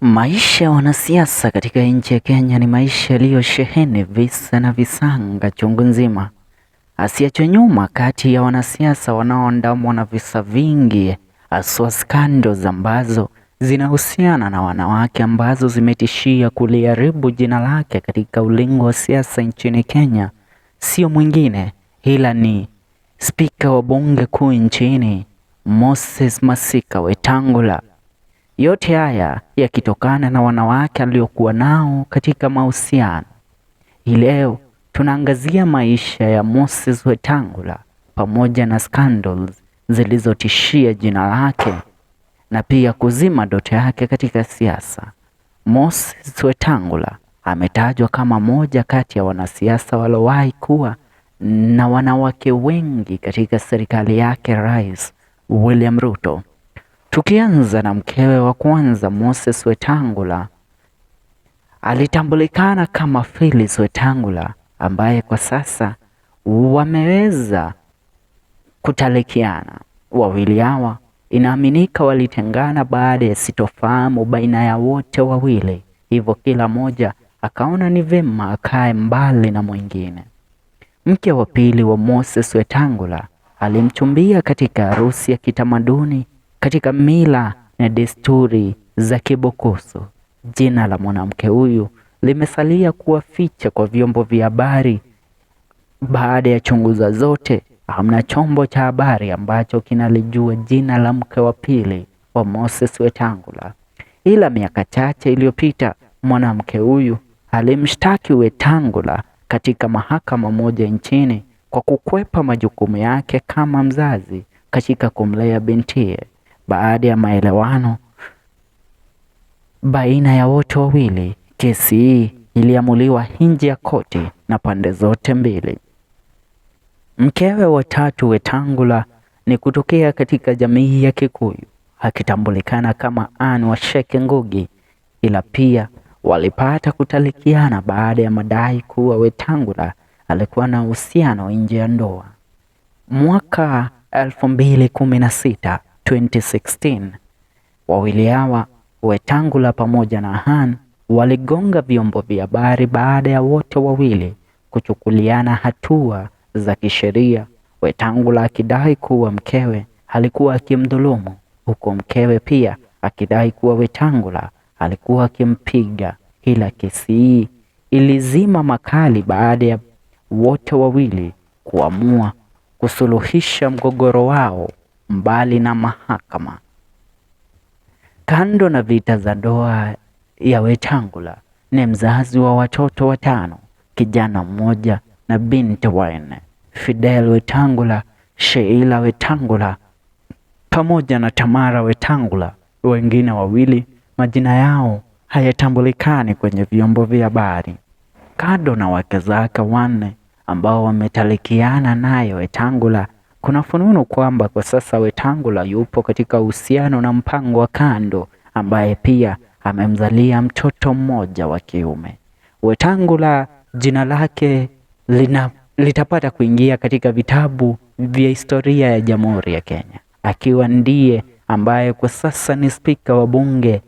Maisha ya wanasiasa katika nchi ya Kenya ni maisha yaliyosheheni visa na visanga chungu nzima. Asiachwe nyuma kati ya wanasiasa wanaoandamwa na visa vingi, haswa scandals ambazo zinahusiana na wanawake ambazo zimetishia kuliharibu jina lake katika ulingo wa siasa nchini Kenya, sio mwingine ila ni spika wa bunge kuu nchini Moses Masika Wetangula. Yote haya yakitokana na wanawake aliokuwa nao katika mahusiano. Hii leo tunaangazia maisha ya Moses Wetangula pamoja na scandals zilizotishia jina lake na pia kuzima ndoto yake katika siasa. Moses Wetangula ametajwa kama moja kati ya wanasiasa waliowahi kuwa na wanawake wengi katika serikali yake Rais William Ruto. Tukianza na mkewe wa kwanza Moses Wetangula, alitambulikana kama Phyllis Wetangula ambaye kwa sasa wameweza kutalikiana. Wawili hawa inaaminika walitengana baada ya sitofahamu baina ya wote wawili, hivyo kila mmoja akaona ni vema akae mbali na mwingine. Mke wa pili wa Moses Wetangula alimchumbia katika harusi ya kitamaduni katika mila na desturi za Kibukusu. Jina la mwanamke huyu limesalia kuwa ficha kwa vyombo vya habari. Baada ya chunguza zote, hamna chombo cha habari ambacho kinalijua jina la mke wa pili wa Moses Wetangula. Ila miaka chache iliyopita, mwanamke huyu alimshtaki Wetangula katika mahakama moja nchini kwa kukwepa majukumu yake kama mzazi katika kumlea bintiye. Baada ya maelewano baina ya wote wawili, kesi hii iliamuliwa nje ya koti na pande zote mbili. Mkewe wa tatu Wetangula ni kutokea katika jamii ya Kikuyu, akitambulikana kama Anne Wacheke Ngugi, ila pia walipata kutalikiana baada ya madai kuwa Wetangula alikuwa na uhusiano nje ya ndoa. Mwaka 2016, 2016, wawili hawa Wetangula pamoja na Anne waligonga vyombo vya habari baada ya wote wawili kuchukuliana hatua za kisheria, Wetangula akidai kuwa mkewe alikuwa akimdhulumu, huku mkewe pia akidai kuwa Wetangula alikuwa akimpiga. Ila kesi hii ilizima makali baada ya wote wawili kuamua kusuluhisha mgogoro wao mbali na mahakama. Kando na vita za ndoa ya Wetangula, ni mzazi wa watoto watano, kijana mmoja na binti wanne, Fidel Wetangula, Sheila Wetangula pamoja na Tamara Wetangula. Wengine wawili majina yao hayatambulikani kwenye vyombo vya habari. Kando na wake zake wanne ambao wametalikiana naye Wetangula, kuna fununu kwamba kwa sasa Wetangula yupo katika uhusiano na mpango wa kando ambaye pia amemzalia mtoto mmoja wa kiume. Wetangula jina lake litapata kuingia katika vitabu vya historia ya Jamhuri ya Kenya, akiwa ndiye ambaye kwa sasa ni spika wa bunge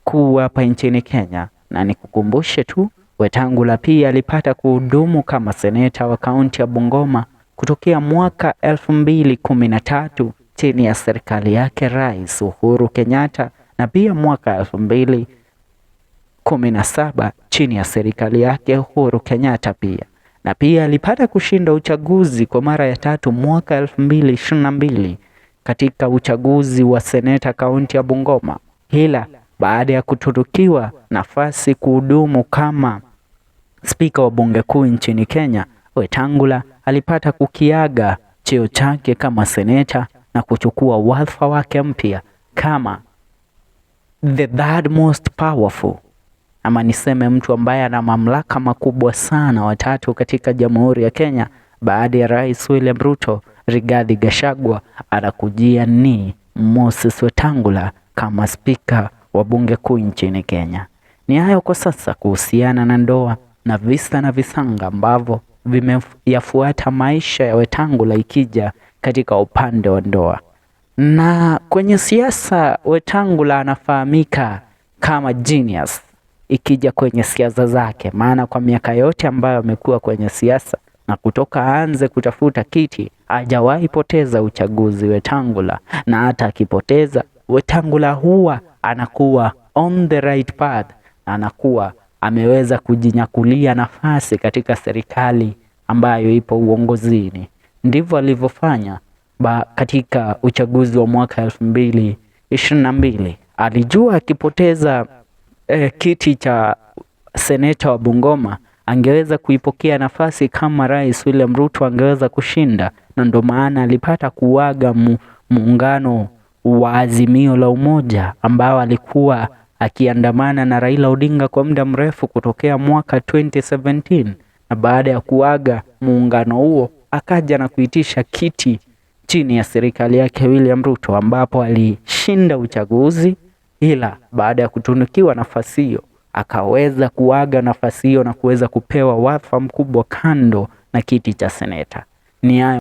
kuu hapa nchini Kenya. Na nikukumbushe tu, Wetangula pia alipata kuhudumu kama seneta wa kaunti ya Bungoma kutokea mwaka 2013 chini ya serikali yake Rais Uhuru Kenyatta, na pia mwaka 2017 chini ya serikali yake Uhuru Kenyatta pia. Na pia alipata kushinda uchaguzi kwa mara ya tatu mwaka 2022 katika uchaguzi wa seneta kaunti ya Bungoma, ila baada ya kutunukiwa nafasi kuhudumu kama spika wa bunge kuu nchini Kenya, Wetangula alipata kukiaga cheo chake kama seneta na kuchukua wadhifa wake mpya kama the third most powerful, ama niseme mtu ambaye ana mamlaka makubwa sana watatu katika Jamhuri ya Kenya baada ya Rais William Ruto. Rigathi Gachagua anakujia ni Moses Wetangula kama spika wa bunge kuu nchini Kenya. Ni hayo kwa sasa kuhusiana na ndoa na visa na visanga ambavyo vimeyafuata maisha ya Wetangula ikija katika upande wa ndoa. Na kwenye siasa Wetangula anafahamika kama genius ikija kwenye siasa zake, maana kwa miaka yote ambayo amekuwa kwenye siasa na kutoka aanze kutafuta kiti hajawahi poteza uchaguzi Wetangula, na hata akipoteza Wetangula huwa anakuwa on the right path, anakuwa ameweza kujinyakulia nafasi katika serikali ambayo ipo uongozini. Ndivyo alivyofanya katika uchaguzi wa mwaka 2022. Alijua akipoteza kiti cha seneta wa Bungoma angeweza kuipokea nafasi kama Rais William Ruto angeweza kushinda, na ndo maana alipata kuaga muungano wa Azimio la Umoja ambao alikuwa akiandamana na Raila Odinga kwa muda mrefu kutokea mwaka 2017, na baada ya kuaga muungano huo akaja na kuitisha kiti chini ya serikali yake William Ruto, ambapo alishinda uchaguzi, ila baada ya kutunukiwa nafasi hiyo akaweza kuaga nafasi hiyo na kuweza kupewa wadhifa mkubwa kando na kiti cha seneta. Ni hayo.